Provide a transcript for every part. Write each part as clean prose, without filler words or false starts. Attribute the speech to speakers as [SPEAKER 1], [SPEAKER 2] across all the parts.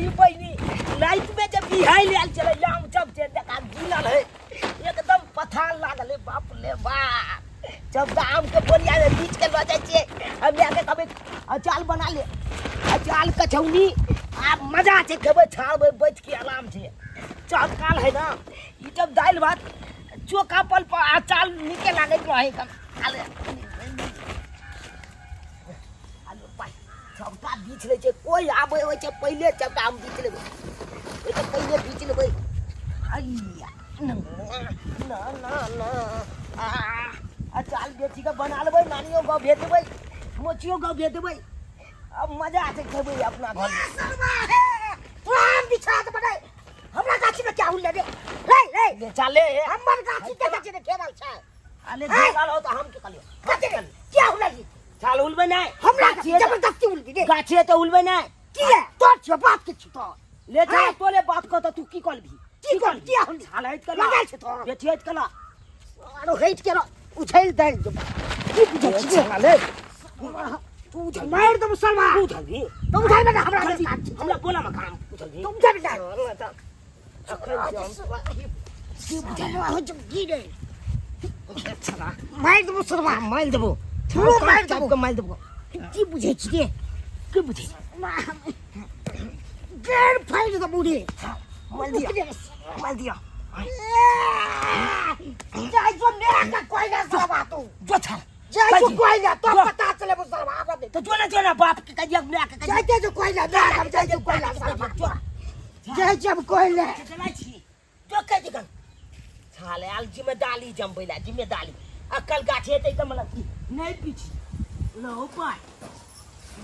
[SPEAKER 1] साली बहिनी रातिमे जे बिहाइ आयल छलै आम सब जे देखा गिनल है एकदम पथार लागल है बाप रे बाप जब तऽ आमके बोरियामे बीछ के लऽ जाइ छियै हम लए के कभी अचार बना ले अचार कछौनी आ मजा छै खेबै छाड़बै बैठ के आराम छै चौकाल है ना ई जब दालि भात चोखा पल पर अचार नीके लागैत रहै कन सबटा बीछ लै छै कोइ आबै होइ छै पहिले सबटा हम बीछ लेबै ओहिसँ पहिले बीछ लेबै अइया ना ना ना ना आ अचार बेची कऽ बना लेबै नानियो गाँव भेज देबै मोचियो गाँव भेज देबै अब मजा छै खेबै अपना घर
[SPEAKER 2] तू आम बिछा के बनाई हमरा गाछी में क्या हुल रे रे रे
[SPEAKER 1] बेचा ले
[SPEAKER 2] हमर गाछी के गाछी में घेरल छै
[SPEAKER 1] अरे घेरल हो तऽ हम की कहलियो
[SPEAKER 2] कथी क्या हुल
[SPEAKER 1] छाल उलबै नहि
[SPEAKER 2] हमरा
[SPEAKER 1] गाछिए तऽ-
[SPEAKER 2] जबरदस्ती उलबी रे
[SPEAKER 1] गाछिए तऽ उलबै नहि
[SPEAKER 2] किया तोर छियो बाप के छी तोर
[SPEAKER 1] ले जा तोरे बाप को तऽ तू की करबी
[SPEAKER 2] की कर किया होली
[SPEAKER 1] छाल हटि कऽ ला
[SPEAKER 2] लगाइ छै तोर
[SPEAKER 1] बेटी हटि कऽ ला
[SPEAKER 2] आरो हटि के रह उछैल दै की बुझै छी रे?
[SPEAKER 1] छाले
[SPEAKER 2] तू उछल मारि देबो सलमा
[SPEAKER 1] तू उछलबी
[SPEAKER 2] तू उछल बेटा हमरा
[SPEAKER 1] उछलबी।
[SPEAKER 2] काम छै
[SPEAKER 1] हमरा बोला में काम उछलबी
[SPEAKER 2] तू उछल बेटा
[SPEAKER 1] अखन
[SPEAKER 2] की बुझै हो जब गिरे मारि देबो सलमा
[SPEAKER 1] मारि देबो
[SPEAKER 2] तू मारि देबो
[SPEAKER 1] के मारि देबो
[SPEAKER 2] की बुझै छी रे
[SPEAKER 1] की बुझै
[SPEAKER 2] गैर फाड़ि देबो रे
[SPEAKER 1] मारि दिया मारि दिया
[SPEAKER 2] जाइ जो मेरा का कोई ना सलमा तू
[SPEAKER 1] जो छाल
[SPEAKER 2] जाइ जो कोई ना तो
[SPEAKER 1] जो।
[SPEAKER 2] पता चले वो सलमा आबे दे
[SPEAKER 1] तो जो ना जो ना बाप के कहिया मैं के कहिया
[SPEAKER 2] जाइते जो कोई ना ना जाइ जो कोई ना सलमा
[SPEAKER 1] जो
[SPEAKER 2] जाइ जब कोई ना
[SPEAKER 1] चलाइ छी जो कहि दिगन छाले आल जिम्मेदारी जमबै ला जिम्मेदारी अकल गाछ हेतै तऽ मतलब की नहि पीछी लो पाय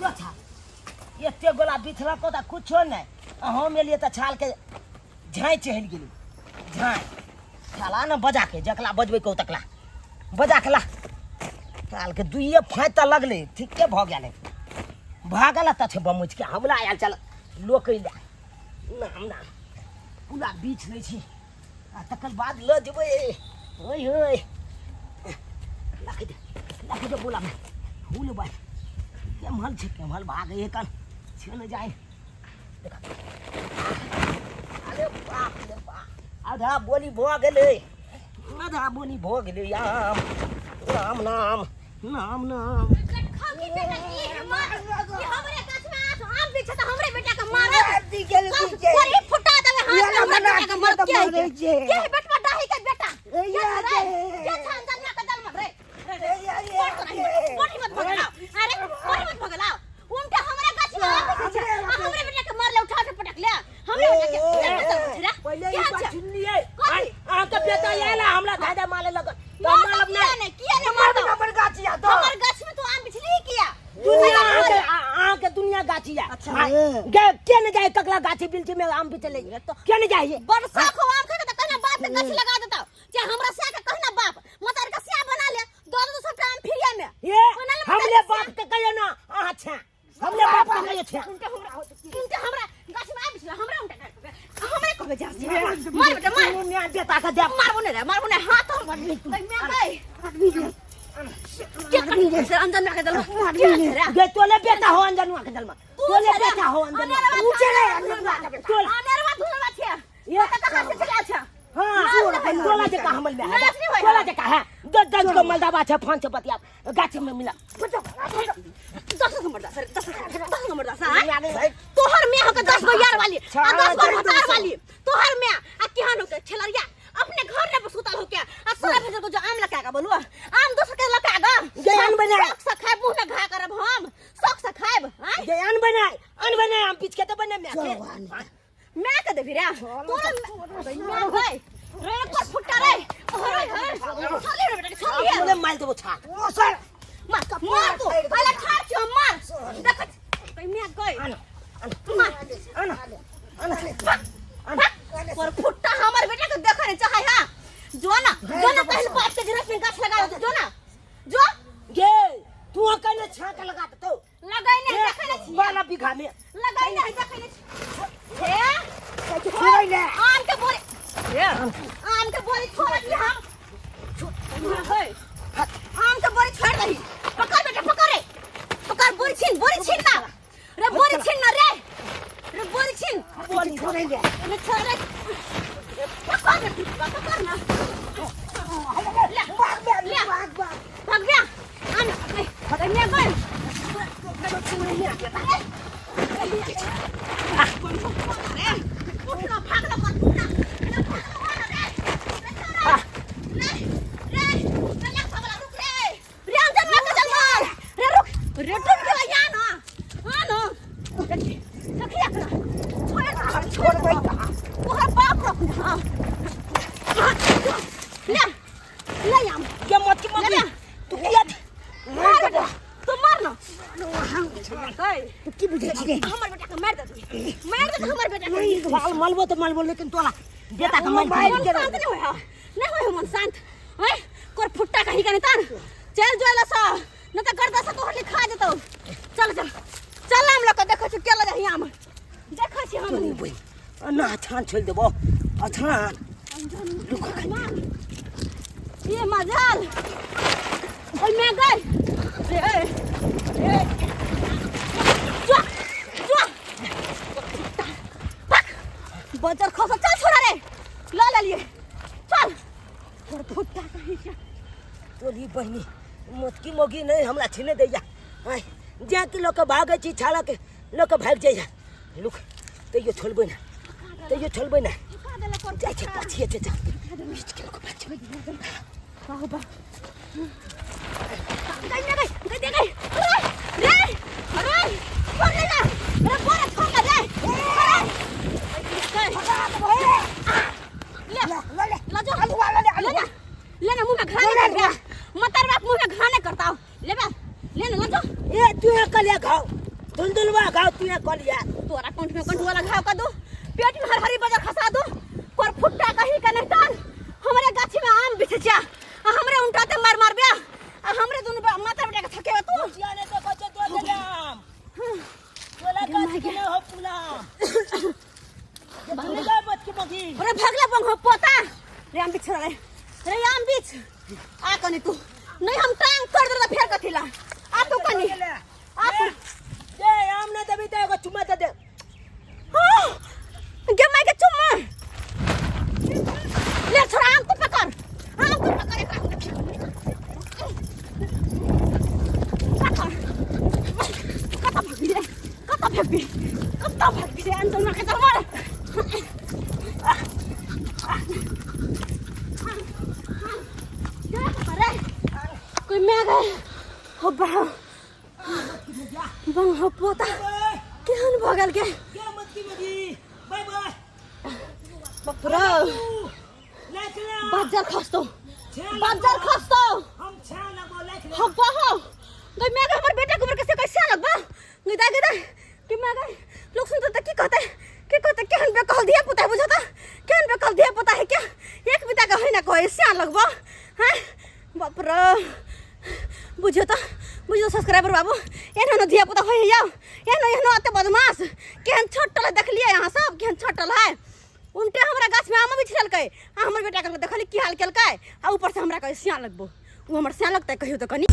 [SPEAKER 1] जो छाल एते गोला बिछलको तऽ कुछो नहि आ हम एलियै तऽ छालके झाँइ चढ़ि गेलै झाँइ छाला ने बजा के जकला बजबै कहू तकला बजा के ला कालके दुइए फाँति तऽ लगलै ठीके भऽ गेलै भागल तऽ छै बमुचके हमला आयल चल लोकै लए नाम नाम पूरा बीछ लै छी आ तकर बाद लऽ जेबै ओइ ओइ राखि दे राखि दे बोलामे हुल बाय केम्हर छै केम्हर भागै है कन छै ने जाय देख अरे बाप रे बाप आधा बोली भऽ गेलै आधा बोली भऽ गेलै आम राम नाम नाम नाम
[SPEAKER 3] खौकी बेटा की हिम्मत कि हमरे गाछ में आस आम बिछे त हमरे बेटा के मारत
[SPEAKER 2] दी गेल दी गेल
[SPEAKER 3] कोरी फुटा देवे हाथ में हमरा बेटा के मारत के
[SPEAKER 2] मारै छै।
[SPEAKER 3] के है बेटवा डाही के बेटा
[SPEAKER 2] ए
[SPEAKER 3] के
[SPEAKER 2] या
[SPEAKER 3] रे
[SPEAKER 2] गे।
[SPEAKER 3] के छान जन्मा के जन्म रे
[SPEAKER 2] ए या रे।
[SPEAKER 3] कोट तो नहीं कोट मत भगलाओ अरे कोट मत भगलाओ उनके हमरे गाछ में आम बिछे छै आ हमरे बेटा के मारले उठा के पटक ले हमरे बेटा के के मतलब छै रे
[SPEAKER 1] पहिले
[SPEAKER 3] के
[SPEAKER 1] ई बात
[SPEAKER 3] छै
[SPEAKER 1] सुनलियै
[SPEAKER 3] कथी?
[SPEAKER 1] अहाँके बेटा आयल आ हमरा दादा मारे लगल तऽ
[SPEAKER 3] मारब
[SPEAKER 1] मारब
[SPEAKER 3] किया
[SPEAKER 1] नहि
[SPEAKER 3] नहीं किया नहीं मारब
[SPEAKER 2] हमर गाछी आ तो
[SPEAKER 3] हमर गाछ में तू आम बिछली किया
[SPEAKER 1] दुनिया अहाँके अहाँके दुनिया गाछी या
[SPEAKER 3] अच्छा।
[SPEAKER 1] के ने जाए ककरा गाछी बिलची में आम बिचले के ने जाए
[SPEAKER 3] बरसा को आम खा के त कहना बाप के गाछ लगा देता चाहे हमरा सिया के कहना बाप मतार के सिया बना ले दो दो सबटा आम फिरिया में
[SPEAKER 1] ये
[SPEAKER 3] बनल मतार
[SPEAKER 1] हमले
[SPEAKER 3] के
[SPEAKER 1] बाप के कहियो ना अहाँ छे हमले बाप के कहियो छे
[SPEAKER 3] उनके हमरा उनके हमरा गाछ में आम बिछला हमरा उनके हमरे कहबे जा मार बेटा मार
[SPEAKER 1] दुनिया बेटा के देब
[SPEAKER 3] मारबो नहीं रे मारबो नहीं हाथ हम मैं गई के कर से अंजन के दल के रे
[SPEAKER 1] गे तोले बेटा हो अंजनुआ के दलमा तोले बेटा हो अंजनुआ
[SPEAKER 2] ऊंचे रे अंजनुआ के बेटा।
[SPEAKER 1] तोल
[SPEAKER 3] अनेरवा धुनवा छे
[SPEAKER 1] ये
[SPEAKER 3] त कहाँ से चला छे
[SPEAKER 1] हाँ तोला जे का हमल में है
[SPEAKER 3] नाच नहीं होय।
[SPEAKER 1] तोला जे का है दस दस को मलदाबा छे फोन से बतिया गाछ में मिला
[SPEAKER 3] 10 नंबर दस 10 10 नंबर 10 हां तोहर में होके 10 गो यार वाली आ 10 गो भतार वाली तोहर में आ केहन होके खेलरिया अपने घर ने सुतल होके आ सोना भेजल को जो आम लगा के बोलू आम दोसर के लगा गा
[SPEAKER 1] ज्ञान बनाए।
[SPEAKER 3] शौक से खाएब मुंह में घा करब हम शौक से खाएब आय
[SPEAKER 1] गे अन बनाए अन बनाए हम पीछ के तो बने में के
[SPEAKER 3] मैं के देबी रे तोरा मैं गई रे पर फुट्टा रे अरे अरे छोड़ ले बेटा छोड़ ले
[SPEAKER 1] मने मार देबो छा
[SPEAKER 2] ओ सर
[SPEAKER 3] मार मार तू पहले ठाड़ छियो मार देख मैं गई
[SPEAKER 1] अन
[SPEAKER 3] मार
[SPEAKER 1] अन अन
[SPEAKER 3] पर फुट्टा हमर बेटा के देखै नहीं चाहे हां जो ना जो ना पहले बाप के जरूरत में गाछ लगा दे जो ना जो
[SPEAKER 1] गे तू कने छाक लगा दे
[SPEAKER 3] लगाई नहीं देखै नहीं छी
[SPEAKER 1] बारह बीघा में
[SPEAKER 3] लगाई नहीं देखै नहीं छी हे
[SPEAKER 2] छोड़ै ले
[SPEAKER 3] आम के बोरी हे आम के बोरी छोड़ दी हम हे आम के बोरी छोड़ दही पकड़ बेटा पकड़ रे पकड़ बोरी छीन ना रे बोरी छीन ना रे रे बोरी छीन
[SPEAKER 1] बोली
[SPEAKER 2] छोड़े ले
[SPEAKER 3] अरे छोड़ रे पकड़ ना पकड़ ना
[SPEAKER 2] भाग बे
[SPEAKER 3] ले।
[SPEAKER 2] भाग भाग
[SPEAKER 3] भाग गया आना ए मैं गई उठना भागना कर उठना रे रे रे रे रुक रे रे अंदर ना चल मार रे रुक रे टूट के या ना हां ना देखिए अपना छोड़
[SPEAKER 2] छोड़ भाई
[SPEAKER 3] तोहर बाप रख हां ले ले आम
[SPEAKER 1] ये मत की
[SPEAKER 3] ले
[SPEAKER 1] मगी
[SPEAKER 3] ले
[SPEAKER 1] तू किया
[SPEAKER 3] मार बेटा तू मार ना
[SPEAKER 2] तू की बुझे छी रे
[SPEAKER 3] हमर बेटा के मार दे तू मार दे हमर बेटा के
[SPEAKER 1] साल मलबो तो मलबो लेकिन तोला बेटा के मार
[SPEAKER 3] मन शांत नहीं होय नहीं होय मन शांत हैं कोर फुट्टा कहीं कने तान चल जोला सा न त कर दस तोहर लिखा जेतौ चल चल चल हम लोग के देखै छी केला जाही आम देखै छी हम
[SPEAKER 1] तोनी बहिन ना अछान छोड़ देबो अछान
[SPEAKER 3] ये मजाल ओय मैं गई रे रे जा जा पक बजर खसा चल छोड़ा रे ल ले लिए चल तोर फुट्टा कहीं के
[SPEAKER 1] तोरी बहिनी मोटकी मोगी नहीं हमरा छीने दैया आय जा कि लोग भागै छी छाला के लोग भागि जाइया लुक तैयो छोड़बै ना तैयो छोड़बै ना जाइ छै पछिए छै बीच के लोग भागि जेबै।
[SPEAKER 3] बाहु बा गई ना गई गई दे गई अरे रे अरे छोड़ ले ना अरे बोरा छोड़ ले रे अरे ले
[SPEAKER 2] ले ले
[SPEAKER 3] ला जो
[SPEAKER 2] अलुआ ले ले
[SPEAKER 3] ले
[SPEAKER 2] अलुआ
[SPEAKER 3] ना ले ना मुंह में घाने कर बे मतर बाप मुंह में घाने करता हो ले बे ले ना ला जो
[SPEAKER 1] ए तू यहाँ कलिया खाओ धुलधुलवा खाओ तू यहाँ कलिया
[SPEAKER 3] तोरा कंठ में कंठ वाला घाव कर दो पेट में हरहरी बजर खसा दो पर फुट्टा कहीं का नहीं तान हमरे गाछी में आम बिछे छा आ हमरे उल्टाते मार मार बे आ हमरे दोनों माता बेटा के थके तू
[SPEAKER 1] जिया ने तो बच्चे तो देलाम तोला गाछ के ना हो पुलाम ये धुलगा मत की मगी
[SPEAKER 3] अरे भागला बंग हो पोता रे आम बिछ रे रे आम बिछ आ कनी तू नहीं हम टांग तोड़ दे फेर कथिला आ तू कनी आ तू
[SPEAKER 1] ए आम ना देबी त एगो चुम्मा दे दे
[SPEAKER 3] हाँ, गे माई के चुम्मा ले छोरा आम को पकड़ आम को पकड़ एकरा पकड़ कता भागबी रे कता भागबी कता भागबी रे अंजन के चल मार कोई मैं गए हो बा बंग हो पोता केहन भगल के
[SPEAKER 1] क्या मत की मगी बाय बाय
[SPEAKER 3] बाप रे
[SPEAKER 1] लाइक ले
[SPEAKER 3] बाजार खस्तो बाजार खस्तो
[SPEAKER 1] हम छा लगबो लाइक ले
[SPEAKER 3] हो बा हो गई मैं हमर बेटा के उम्र कैसे कैसे लगबा गई दा गई दा कि मैं गई लोग सुनते त की कहते की कहते केहन बेकल धिया पुता है बुझता केहन बेकल धिया पुता है क्या एक बिता के है ना कोई सियान लगबो हैं बाप रे बुझियो त बुझियो सब्सक्राइबर बाबू एहनो एहनो धिया पुता होय यौ एहनो एहनो अते बदमाश केहन छोटल देखलिए अहाँ सब केहन छोटल है उनटे हमरा गाछ में आम बिछलकै आ हमर बेटा के देखली की हाल केलकै आ ऊपर से हमरा कहे सियान लगबो ओ हमर सियान लगतै कहियो तऽ कनी।